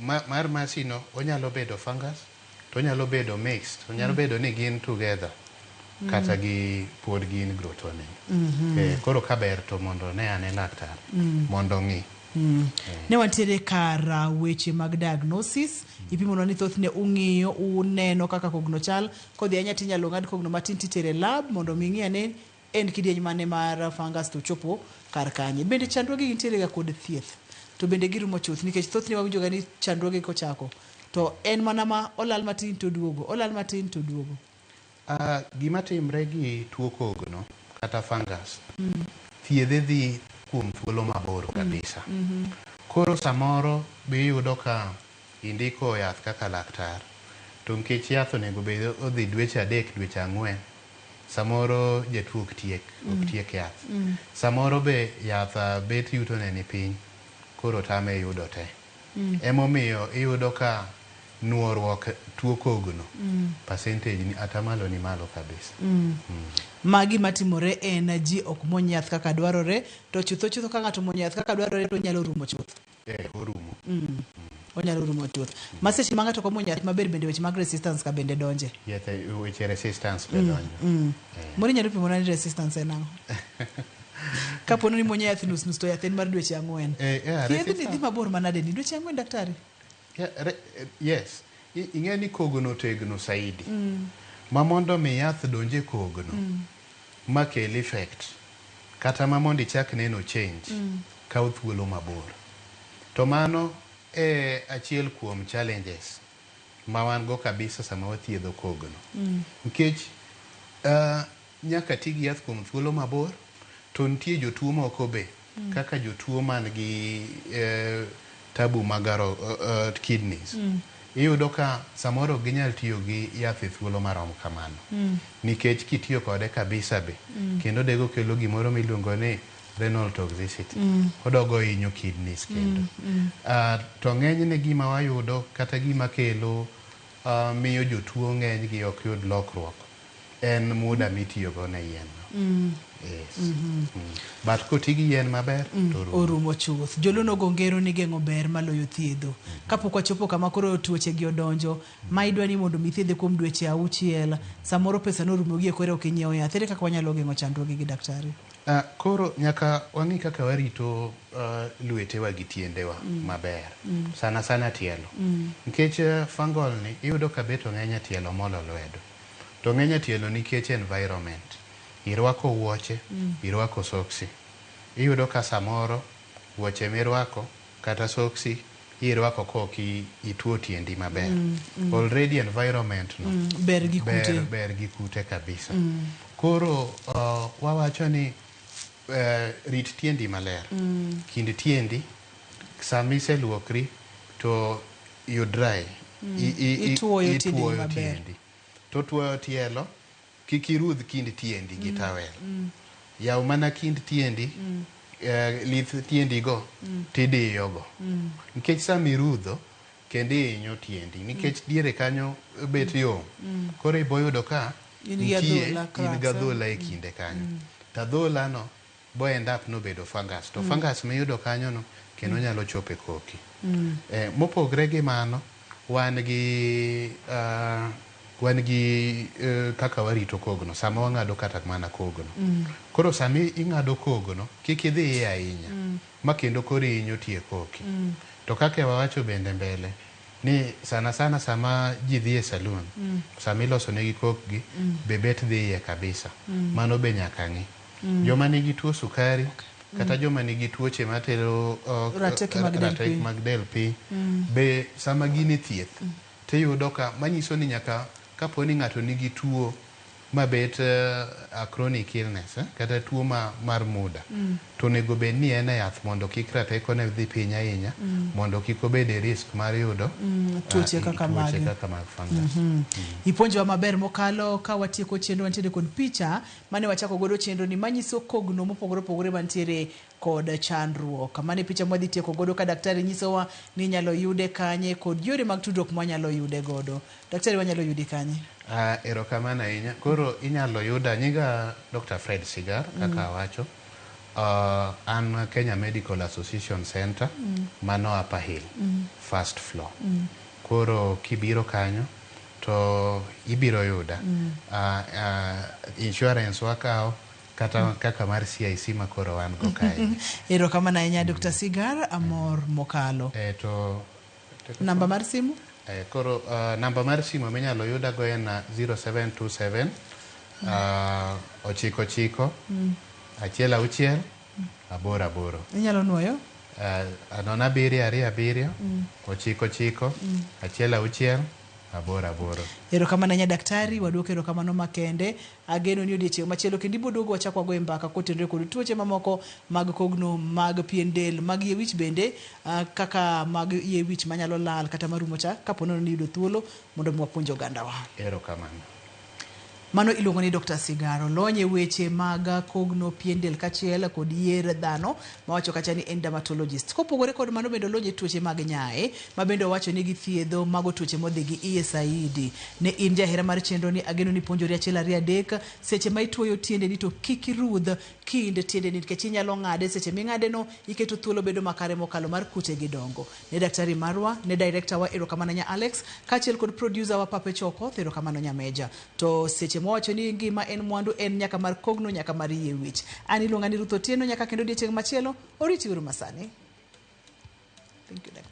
mar Mercy no onyalo bedo fungus to onyalo bedo mixed, onyalo bedo ni gin together. Kata gi pod gin growth ni. Koro ka ber to mondo ne ane laktar mondo ong'i. Ne wantiere kar weche mag diagnosis. Ipimonwa ni thothne ung'iyo, uneno kaka kogno chal. Kodhi ahinya tinyalo ng'ad kogno matin titere lab mondo mi ng'i ane en kidieny mane mar fungus to chopo kar kanye. Bende chandruoge gi nitiere ga kod thieth. To bende girumo chuth nikech thothne wawinjo ga ni chandruoge kochako to en mana ma olal matin to duogo, olal matin to duogo. Gima timre gi tuo kogno kata fungus, thiedhe dhi kuom thuolo mabor kabisa. Koro samoro be iyudo ka indiko yath kaka laktar, to nikech yath onego bed odhi dweche 3 dweche 4, samoro jatuo ok tiek, ok tiek yath. Samoro be yath bet yutone ni piny, koro tame yudo te. Emomiyo iyudo ka nuoruok tuo kogno, percentage ni atamalo ni malo kabisa. Magi matimore en ji ok muony yath kaka dwarore, to chutho chutho ka ng'ato muonyo yath kaka dwarore to onyalo rumo chuth. Orumo. Onyalo rumo chuth. Ma seche ma ng'ato ok omuonyo yath maber bende weche mag resistance ka bende donje. Yethe weche resistance be donjo. Moro inyalo pimona ni resistance en ang'o? Kapo ni imuonyo yath nus nus to yath en mar dweche 4. Thiedhni dhi mabor manade ni dweche 4 daktari? Yeah, yes. Ing'e ni kogno tegno saidi. Ma mondo mi yath donje kogno, ma kel effect, kata ma mondo ichak neno change, kawo thuolo mabor. To mano e achiel kuom challenges ma wan go kabisa sama wathiedho kogno. Nikech nyaka ti gi yath kuom thuolo mabor, to nitie jotuo moko be, kaka jotuo man gi tabu mag kidneys. Iyudo ka samoro ok ginyal tiyo gi yath e thuolo marom kamano. Nikech kitiyo kode kabisa be, kendo dego kelo gimoro miluongo ni renal toxicity. Odogo hinyo kidneys kendo. To ng'enyne gima wayudo kata gima kelo miyo jotuo ng'enygi ok yud lokruok en muda mitiyogo ne yien no. Yes. But koti gi yien maber, to orumo. Orumo chuth. Joluo nogo ngero ni geng'o ber maloyo thiedho. Kapok wachopo kama koro tuoche gi odonjo, ma idwa ni mondo mi thiedhe kuom dweche 6, samoro pesa norumo gi e kore ok inyiewo yath. Ere kaka wanyalo geng'o chandruoge gi daktari? Koro nyaka wang'i kaka warito lwetewa gi tiendewa maber. Sana sana tielo. Nikech fungal ni iyudo ka bet ong'eny e tielo molo lwedo. To ng'eny e tielo nikech environment. Irwako wuoche, irwako soksi. Iyudo ka samoro wuoche mirwako kata soksi irwako kok ituo tiendi maber. Already environment no Ber gi kute. Ber gi kute kabisa. Koro wawacho ni rit tiendi maler. Kind tiendi sama iseluokri to you dry. Ituoyo tiendi maber. Tiendi. To tuoyo tielo kik irudh kind tiendi gi tawel. Yaw mana kind tiendi, lith tiendi go tidiyo go. Nikech sama irudho kendo ihinyo tiendi nikech diere kanyo bet yom. Koro ibo yudo ka In gi nitie adhola, in cracks, gi adhola e kinde kanyo. To adhola no bo end up nobedo fungus. To fungus miyudo kanyo no kendo nyalo chopo e koki. Mopogre gi mano, wan gi kaka warito kogno sama wang'ado kata mana kogno. Koro sama ing'ado kogno, kik idhi iye ahinya, ma kendo koro ihinyo tie koki. To kaka wawacho bende mbele, ni sana sana sama ji dhi e saloon, sama iloso negi kokgi, be bet dhi iye kabisa. Mano be nyaka ng'i. Joma nigi tuo sukari, kata joma nigi tuoche matero Rateke mag del rateke piny. mag del piny, be sama gin e thieth, tiyudo ka manyiso ni nyaka kapo ni ng'ato nigi tuo mabet a chronic illness, kata tuo mar muda, to onego bed ni en e yath mondo kik ratekone dhi piny ahinya, mondo kik obed e risk mar yudo Tuoche kaka tuoche magi. kaka mag fungus. Ipuonjowa maber mokalo ka watieko chenro wantiere kod picha mane wachako godo chenro ni manyiso kogno mopogore opogore mantiere kod chandruok. Mane picha mwadhi tieko godo ka daktari nyisowa ni inyalo yude kanye kod yore mag tudruok mwanyalo yude godo. Daktari, wanyalo yudi kanye? Erokamano ahinya. Koro inyalo yuda nyinga Dr. Fred Sigar kaka awacho. An Kenya Medical Association Center, mano Upper Hill, first floor. Koro kibiro kanyo To ibiro yuda. Insurance wakawo kata kaka mar CIC ma koro wan go kae. Erokamano ahinya Dr. Sigar, amor mokalo. To Namba mar simu? Koro namba mar simu minyalo yudago en 0727 9 9 1 6 8 8. Inyalo nuoyo? 0 7 2 7 9 9 1 6 8 8. Erokamano ahinya daktari, waduoko erokamano makende. Ageno ni odiechieng' machielo kendo ibiro duogo wachak wagoye mbaka kotenore kod tuoche mamoko mag kogno, mag pien del, mag yie wich bende, kaka mag yie wich manyalo lal kata marumo cha, kapo nono ni iyudo thuolo mondo mi wapuonj ogandawa. Erokamano. Mano iluongo ni Dr. Sigaro, lony e weche mag kogno, pien del kaachiel kod yier dhano, mawacho kacha ni en dermatologist. Kopogore kod mano bende olony e tuoche mag nyae, ma bende owacho ni githiedho mago tuoche modhi gi iye saidi. Ne in jahera mar chenro ni ageno ni puonjori 1 2 3 seche ma ituoyo tiendeni to kik irudh kind tiendeni nikech inyalo ng'ade seche ming'ade no iketo thuolo bedo makare mokalo mar kute gi dongo. Ne daktari marwa, ne director wa erokamano nya Alex, kaachiel kod producer wa Pape Chokoth, erokamano Nyameja. To seche mwawacho ni ngima en mwandu en nyaka mar kogno nyaka mar yie wich. An iluonga ni Ruth Otieno nyaka kendo odiechieng' machielo, oriti uru masani. Thank you, Doctor.